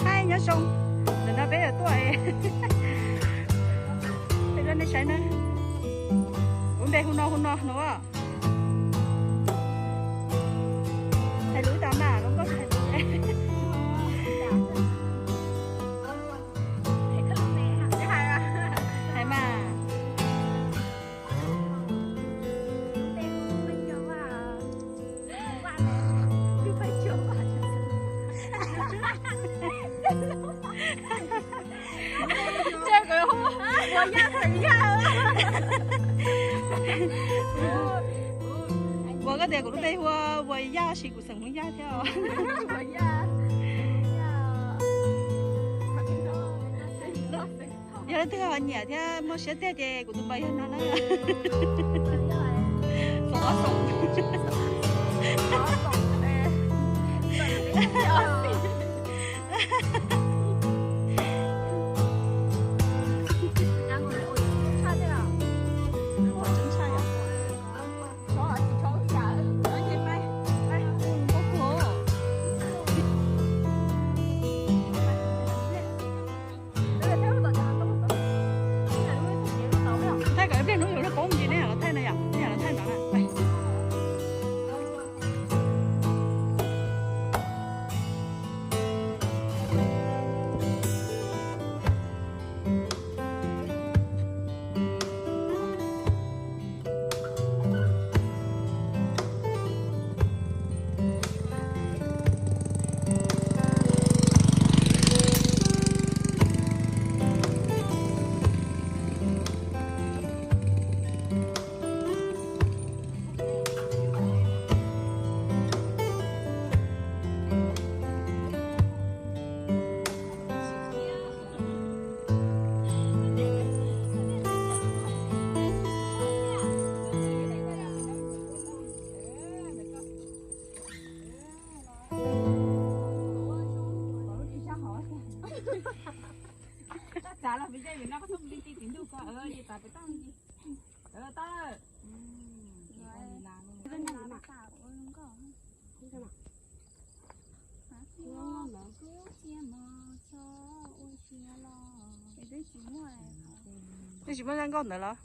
Hais nyob zoo, ntawm no peb yuav tuaj, peb rau nej saib na. Kuv npe hu no hu no no. Hais lus tas mas, zoo nkauj hais lus. Hais mas. Ua koj tias kuv lub npe hu ua Yaj, sis kuv xeem Hmoob Yaj thiab os. Yog leej twg ho nyiam thiab muaj siab tiag ces kuv tus npe yog no na. Thaij kom ib pliag hnub yus lub koob ntsis nej los thaij no yom, nej los thaij ntawd na. Twb tsis muaj zaj nkauj ntawd los?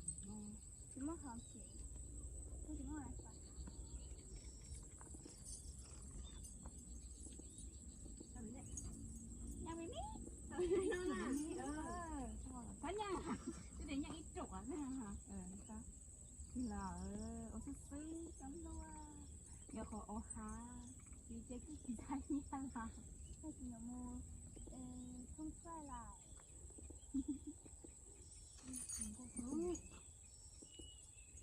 Lawm, ua xwb xwb cov luaj, yog qhov ua hav, ces kuj tsis ntshai nyiaj los. Thooj txaij lawm.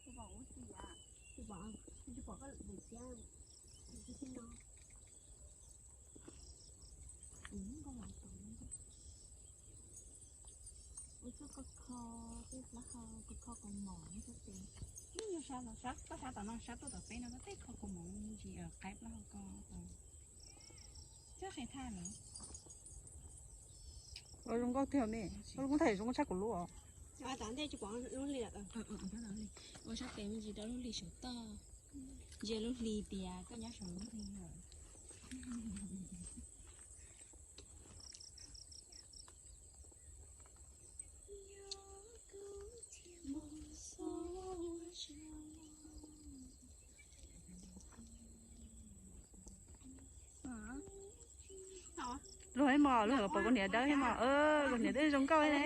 Tus pom ua si a, tus pom, tus pom koj daim tiab, tus tib no. Ua txuj kho kho, tej plaub hau kho kho kaus mom xwb ces. Ib nyuag sab los sab, koj sab tom no sab tuaj tom peb no koj tej kho kaus mom me ntsis qaib plaub hau ko. Thiab qhia thaj lawm. Ua zoo nkauj tiag me, ua zoo nkauj thaij zoo nkauj tshaj kuv lub os. Ua ntej tsis pom lub hli lawm. Ua sab tes me ntsis rau lub hli saum toj. Ntsia lub hli tias koj nyob saum lub hli lawm. Luag ib mos, luag pom kuv niam dawb ib mos, kuv niam dawb zoo nkauj ne.